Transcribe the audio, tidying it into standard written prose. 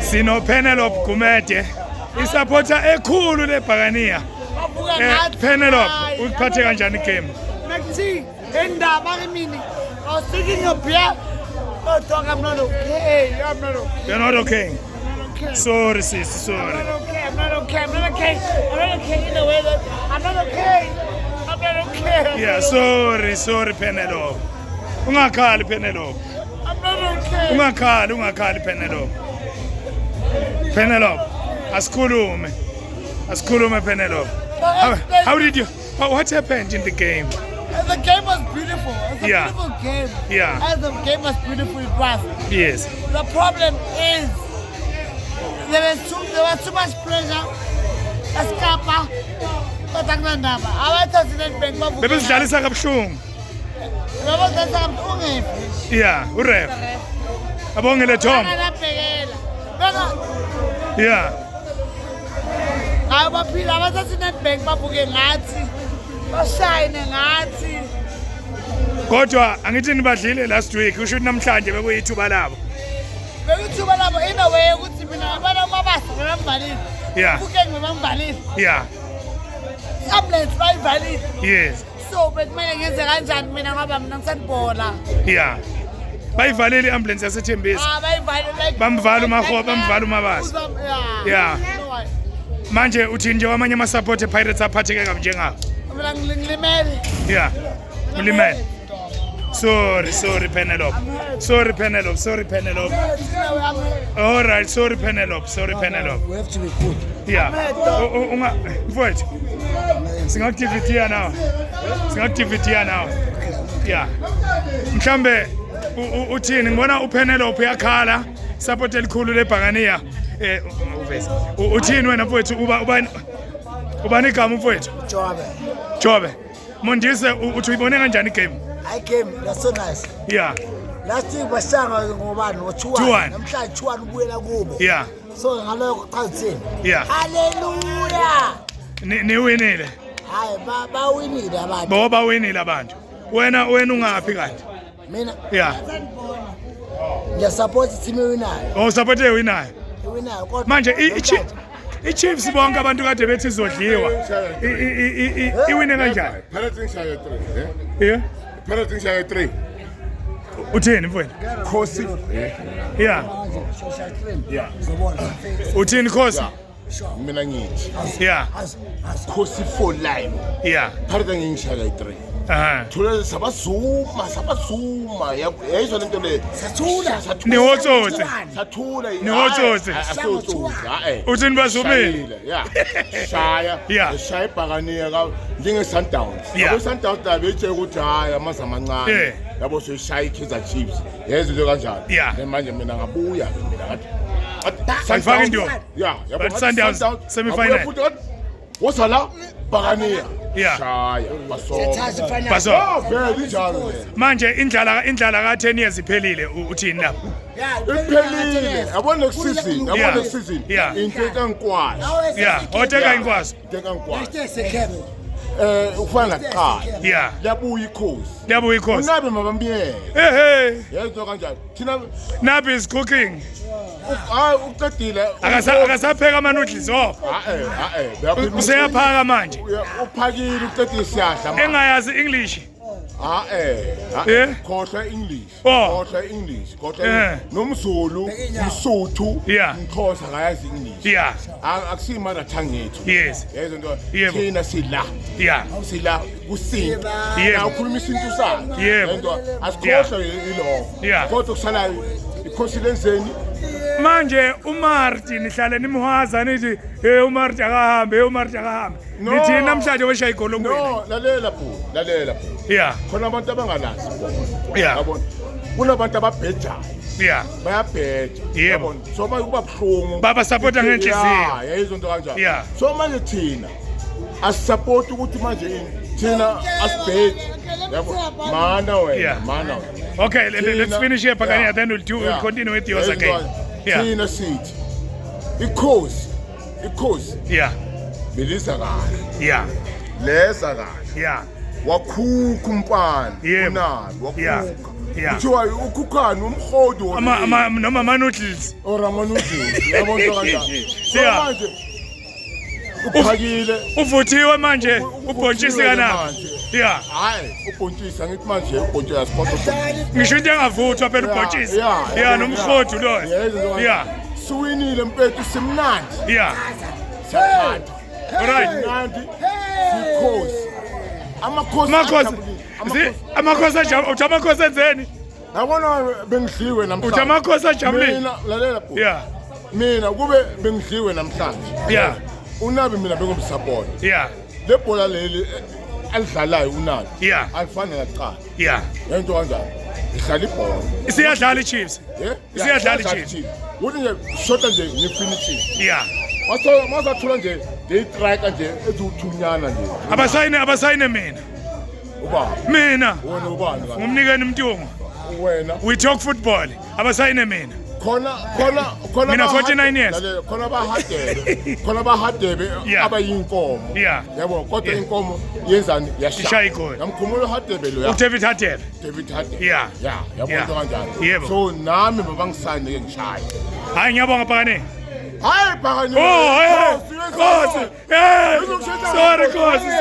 Sino Penelope Gumede, isupporter ekhulu lebhakaniya. Penelope, uyiphathe kanjani igame? Maxi, indaba ke mina. I was drinking a beer. Oh, dog, I'm not okay. I'm not okay. You're not okay. I'm not okay. Sorry, sis, sorry. I'm not okay. I'm not okay. I'm not okay. I'm not okay in a way that I'm not okay. I'm not okay. I'm Yeah, not sorry, sorry Penelope. Ungakhali Penelope. I'm not okay. Ungakhali, ungakhali Penelope. Penelope, asikhulume. Asikhulume Penelope. How did you what happened in the game? The game was beautiful. It's a beautiful game. Yeah. As the game was beautiful, it was. Yes. The problem is there was too much pressure. Escapa. Kodwa kunandaba. Abathatha Nedbank bavuke. Bebezidlalisa kabuhlungu. Bebezidlalisa kabuhlungu ungephi. Yeah, uref. Abongile Tom. Banganabhekela. Beka Yeah. Hayi baphila abathatha Nedbank bavuke ngathi. Bashayine ngathi. Kodwa angithi nibadlile last week, usho ukuthi namhlanje bekuyithuba labo. Bekuthuba labo in a way ukuthi mina yabona uMabasa bebamvalile. Bukeng bebamvalile. Ambulance bayivalile. So bekumele ngenze kanjani mina ngoba mina ngisanibhola. Yeah. Bayivalile i-ambulance yaseThembisa. Ah, bayivalile like Bamvala uMahoba, bamvala uMabasa. Yeah. Yeah. Manje uthi nje kwamanye ama-support e-Pirates aphatheke kabi njengawo. Mina ngilimele. Yeah. Ulimele. Sorry, sorry Penelope. Sorry Penelope, sorry Penelope. All right, sorry Penelope, sorry Penelope. We have to be good. Yeah. Unga mfowethu. Singakudivitiya nawe. Singakudivitiya nawe. Yeah. Mhlambe uthini ngibona uPenelope uyakhala support elikhulu lebhakaniya uveze. Uthini wena mfowethu uba ubani igama mfowethu? Jobe. Jobe. Mondise uthi uyibone kanjani igame? I game that's so nice. Yeah. Last week basanga ngobani ngo 2-1. Namhlanje 2-1 ubuyela kubo. Yeah. So ngalokho cha uthini? Yeah. Hallelujah. Ni winile. Hayi bawinile abantu. Bo bawinile abantu. Wena ungaphi kanti? Mina. Yeah. Ngiyasupport team ewinayo. Oh, support ewinayo. Ewinayo kodwa manje i-Chiefs bonke abantu kade bethi izodliwa. Iwine kanjani? Pirates ngishaye 3, eh? Yeah. Pirates ngishaye 3. Uthini mfowethu? Khosi. Yeah. Yeah. Uthini Khosi? Mina ngithi. Yeah. Khosi for life. Yeah. Pirates ngishaye 3. Thula sabazuma yayizwa lento le. Sathula. Nihotsotse. Sathula. Nihotsotse. Asotsotse. Uthini bazumile? Yeah. Shaya. Shaya ibhakaniya ka njenge Sundowns. Yabo Sundowns la betshe ukuthi hayi amaza amancane. Yabo soyishaya iKaizer Chiefs. Yezwe into kanjalo. Then manje mina ngabuya mina ngathi Sifaka into. Yeah, yabo Sundowns semi final. Wosala bhakaniya. Yeah. Shaya baso. Baso. Vele injalo le. Manje indlala ka 10 years iphelile uthini lapho? Iphelile. Yabona next season, yabona next season. Into engankwazi. Yeah, oteka inkwazi. Into engankwazi. Ufana nakuqala. Yeah. Liyabuya ikhosi. Liyabuya ikhosi. Unabe mabambiyele. Ehe. Yezwa kanjani? Thina Nabi is cooking. Hayi uqedile. Akasapheka ama-noodles oh. Useyaphaka manje. Uphakile uqedile siyadla manje. Engayazi English. Khohlwa English. Khohlwa English. Khohlwa nomZulu, umSuthu, umXhosa akayazi English. Yeah. Akusiyi mother tongue yethu. Yes. Yezwa into thina sila. Yeah. Sila kusintu. Yebo. Ukhuluma isintu sakhe. Yebo. Into asikhohlwe ilokho. Yeah. Kodwa kusalayo ikhosi lenzeni. Manje uMarti nihlale nimhwaza nithi hey uMarti akahambe, hey uMarti akahambe. Nithi namhlanje weshaya igoli okuwina. No, lalela bhuti, lalela bhuti. Yeah. Khona abantu abangalazi ibhola. Yeah. Yabona. Kunabantu ababhejayo. Yeah. Bayabheja. Yebo. So manje kuba buhlungu. Baba supporta ngenhliziyo. Yeah, yayizwa into kanjalo. Yeah. So manje thina asisupport ukuthi manje thina asibheji. Yabo. Mana wena, mana wena. Okay, let's finish here Phakani, then we'll continue with yours again. Yeah. Thina sithi ikhosi, ikhosi. Yeah. Belisa kahle. Yeah. Leza kahle. Yeah. Wakhukha umfana. Yebo. Unabi wakhukha. Kuthiwa ukhukhani umhodi noma ama-noodles or ama-noodles, yabo into kanjalo. So manje uphakile, uvuthiwe manje ubhontshisi kanabo. Yeah. Hayi, ubhontshisi angithi manje ubhontshisi asikodwa. Ngisho into engavuthwa phela ubhontshisi. Yeah, nomhodi loyo. Yeah. Siwinile mfethu, simnandi. Yeah. Siyathanda. Alright. Simnandi. Sikhosi. Amakhosi. Amakhosi. Amakhosi ajabule. Uthi amakhosi enzeni? Yabona bengidliwe namhlanje. Uthi amakhosi ajabulile. Mina lalela bhuti. Yeah. Mina kube bengidliwe namhlanje. Yeah. Unabi mina bengumsupport. Yeah. Le bhola leli alidlalayo uNabi. Yeah. Alifani nakuqala. Yeah. Lento kanjani? Idlala ibhola. Isiyadlala iChiefs. Yeah. Isiyadlala iChiefs. Uthi nje shota nje ngefinishing. Yeah. Masathola nje ngeyistrike nje eziwuthunyana nje. Abasayine mina. Uba. Mina. Wena ubani? Ngumnikeni Mntungwa. Wena. We talk football. Abasayine mina. Khona mina 49 years. Khona bahadebe. Khona bahadebe abayinkomo. Yabo kodwa inkomo yenzani yashaya igoli. Yamkhumula Hadebe lo. uDavid Hadebe. David Hadebe. Yeah. Yeah, yabo into kanjani. Yebo. So nami babangisayine ke ngishaye. Hayi ngiyabonga Phakane. Hayi Phakane. Oh, hey. Khosi. Hey. Sorry Khosi.